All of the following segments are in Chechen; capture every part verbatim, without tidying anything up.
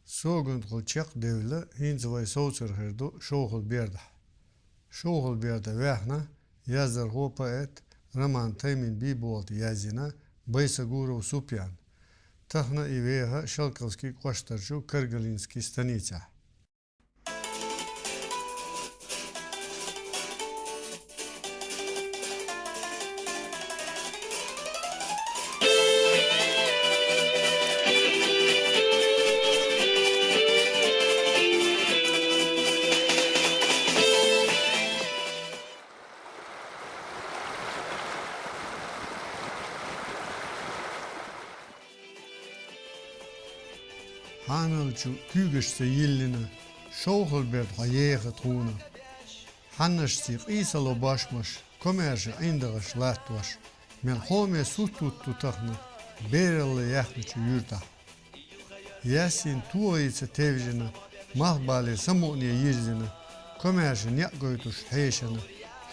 Согунтхула чекхдевлла, хӀинца вай совцар хир ду Шовхал-Бердахь. Шовхал-Берда ваьхна, яздархо, поэт Роман Таймин Биболта язйина Байсагуров Супьян. Тахана и веха Шелковски кӀоштарчу Каргалински станицехь. Хьаналчу куьйгашца йиллина, Шовхал-Берд, хьо еха тхуна. Хьаннашций къийсало бошмаш, комаьрша ӀиндагӀаш латтош, мел хьоме сут-вутту тахана бералла яьхначу юьртахь. Яьссина тогӀийца тевжина, малхбале самукъане йирзина, комаьрша некъ гойтуш хьешана,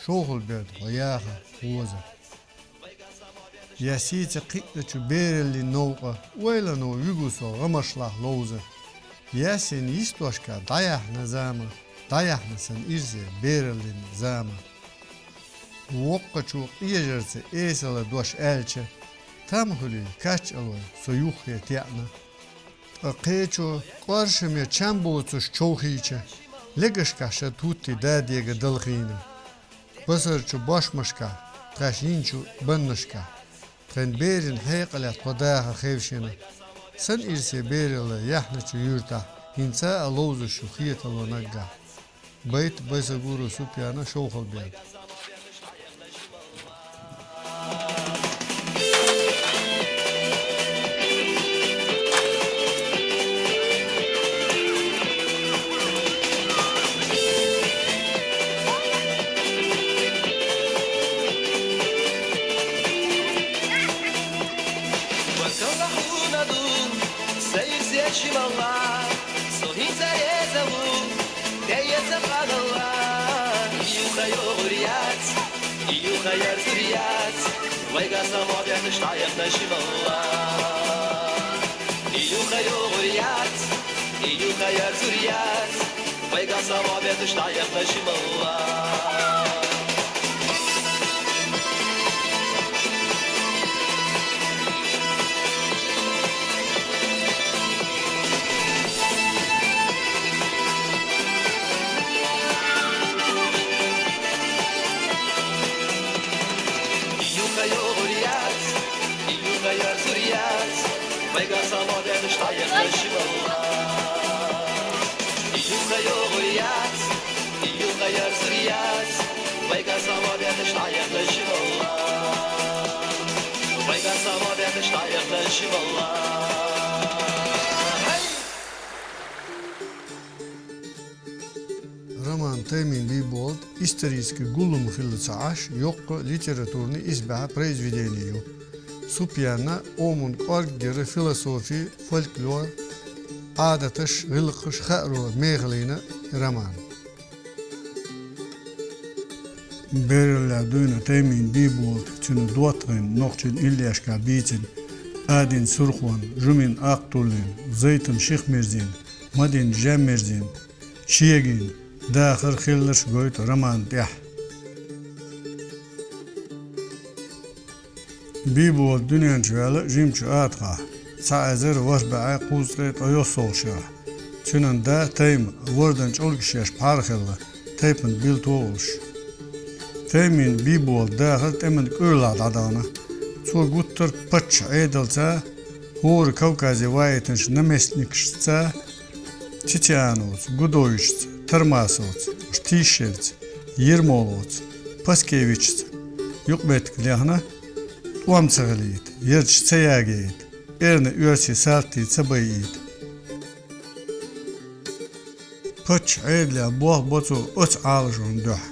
Шовхал-Берд, хьо яха хоза. Яьссийца кхиъначу бераллин новкъа, ойлано вуьгу со гӀамашлахь ловза. Яьссина йистошка дӀаяьхьна зама, дӀаяьхьна сан ирсе бераллин зама. Воккхачо къежарца эсала дош аьлча, там хуьлий, кач алой, со юххе теӀна. Ткъа кхечо кӀоршаме чам боцуш човхийча, легашкахь шад хӀуттий дадега далхийна. Басарчу бошмашкахь, тхаьш йинчу баннашкахь, тхайн берийн хьекъале тхо даха хевшина. Сан ирсе бералла яьхначу юьртахь, хӀинца а ловзуш ю хетало наггахь. Байт Байсагуров Супьяна, Шовхал-Берд. Баркалла хьуна ду, сайх зечималла, со хӀинца реза ву, тӀеэца къагала. Юха йогӀур яц, юха ярзур яц, вайга самоберташ тӀаэхна шималла. Юха йогӀур яц, юха ярзур яц, вайга самоберташ тӀаэхна шималла. Юха йогӀур яц, юха ярзур яц, вайга самоберташ тӀаэхна шималла. Юха йогӀур яц, юха ярзур яц, вайга самоберташ тӀаэхна шималла. Вайга самоберташ тӀаэхна шималла. Роман Таймин Биболта исторически гуллам хилла ца Ӏаш, йоккха литературни исбаьхьа произведени ю. Супьяна Ӏоман кӀорггера философи, фольклор, Ӏадаташ, гӀиллакхаш хааро мехалийна роман. Бераллехь дуьйна Таймин Биболта, цуьнан доттагӀий нохчийн иллешкахь бийцина Адин Сурхона, Жумин Акътуллин, Зайтан Шихмирзин, Мадин Жаммирзин, Чегин дахар хилларш гойту роман тӀехь. Биболта дуьнен чу ваьлла жимачу атагӀахь, цхьа эзар ворхӀ бӀе кхузткъе ткъайоьсналгӀа шарахь. Цуьнан да Тайма вордан чӀолгаш еш пхьар хилла, тайпана билто а волуш. Таймин Биболта дахар тӀеман кӀуьйралахь дӀадахана. Цо гуттар а паччахьан Ӏедалца, хӀора Кавказе ваийтинчу наместникашца, Тициановца, Гудовичца, Тармасовца, Ртищевца, Ермоловца, Паскевичца юкъаметтиг лехна, тӀом ца хилийта, ярташ ца ягийта, эрна оьрсийн салтий ца байийта. Паччахьан Ӏедалехь болх бо цо оцу Ӏалашонна дуьхьа.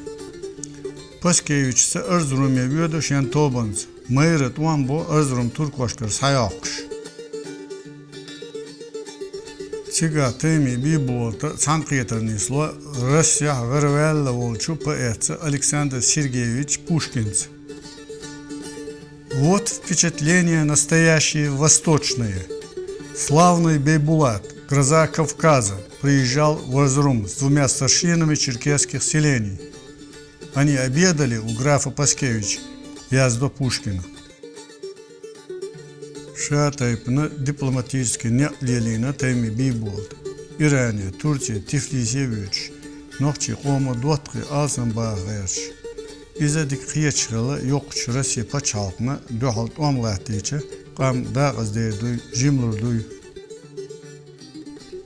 Паскевичца Арзруме воьду шен тобанца, майра тӀом бо Арзрум туркошкара схьайоккхуш. Цигахь Таймин Биболта цхьаьнакхетар нисло Россехь гӀараваьлла волчу поэтца Александр Сергеевич Пушкинца. Вот впечатление настоящее восточное. Славный Бейбулат, «Гроза Кавказа» приезжал в Эрзурум с двумя старшинами черкесских селений. Они обедали у графа Паскевича, яздо Пушкина. Ша тайпана дипломатически некъ лелийна Тайми Бийболта. Иране, Турце, Тифлисе воьдуш, нохчий къомо доттагӀий алсам баха гӀерташ. Иза дика кхеташ хилла йоккхача Россе пачхьалкхана дуьхьал тӀом латтийча, къам дакъаза дер дуй, жимлур дуй.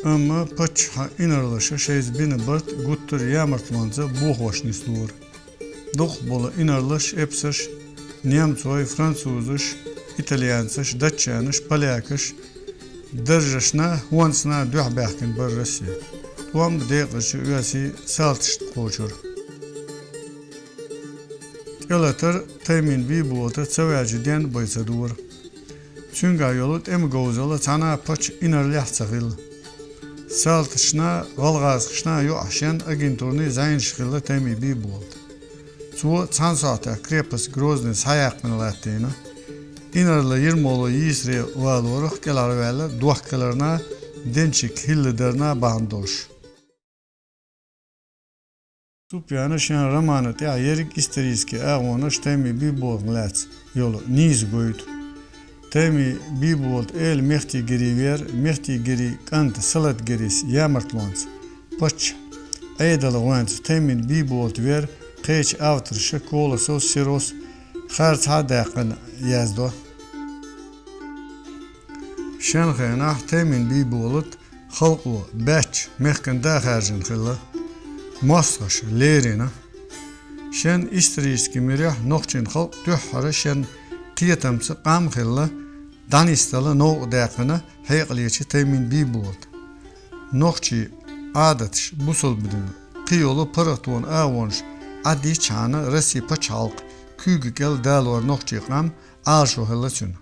Амма паччахьа инарлаша шайца бина барт гуттар а ямартлонца бохош нислора. Дукхахбола инарлаш, эпсаш, немцой, французаш, итальянцаш, датчанаш, полякаш даржашна, хӀонцана дуьхьа баьхкина бара Россе. ТӀом декъаза чу оьсий салташна кхочура. ТӀелатар Таймин Бийболта ца ваьча денна бай ца дора. Цуьнгахь йолу тӀеман говзалла цхьана а паччахьан инарлехь а ца хилла. Салташна, гӀалгӀазкхашна йоӀ шен агентурни зӀенаш хилла Тайми Бийболта. Цо цхьана сохьтехь крепость Грозный схьаяьккхина латтийна. Инарла йира моло йийсаре валорах кӀелхьарваьлла дохк хиларна, денчик хӀилла дарна бахьана долуш. Супьяна шен романа тӀехь ерриг исторически агӀонаш Тайми Бийболтана лаьцна йолу нийса гойту. Тайми Бийболта эла Мехтигирий вер, Мехтигирий кӀанта Салатгирис ямартлонца, паччахьан Ӏедалан гӀоьнца Таймин Бийболта вер кхечу авторша Колосов, Серос харцахьа а даьккхина, яздо. Шен хенахь Таймин Бийболат халкъо баьчча мехкан да хаьржина хилла, мостагӀаша лерина. Шен исторически муьрехь нохчийн халкъ дуьххьара шен кхетамца къам а хилла, дӀанисдала новкъа даьккхина хьекъалечу Таймин Бийболта. Нохчийн Ӏадаташ, бусалба дин, кхин йолу паргӀатонан агӀонаш Ӏаддичхьана Россин пачхьалкхан куьйга кӀел далора нохчийн къам Ӏалашо хилла цуьнан.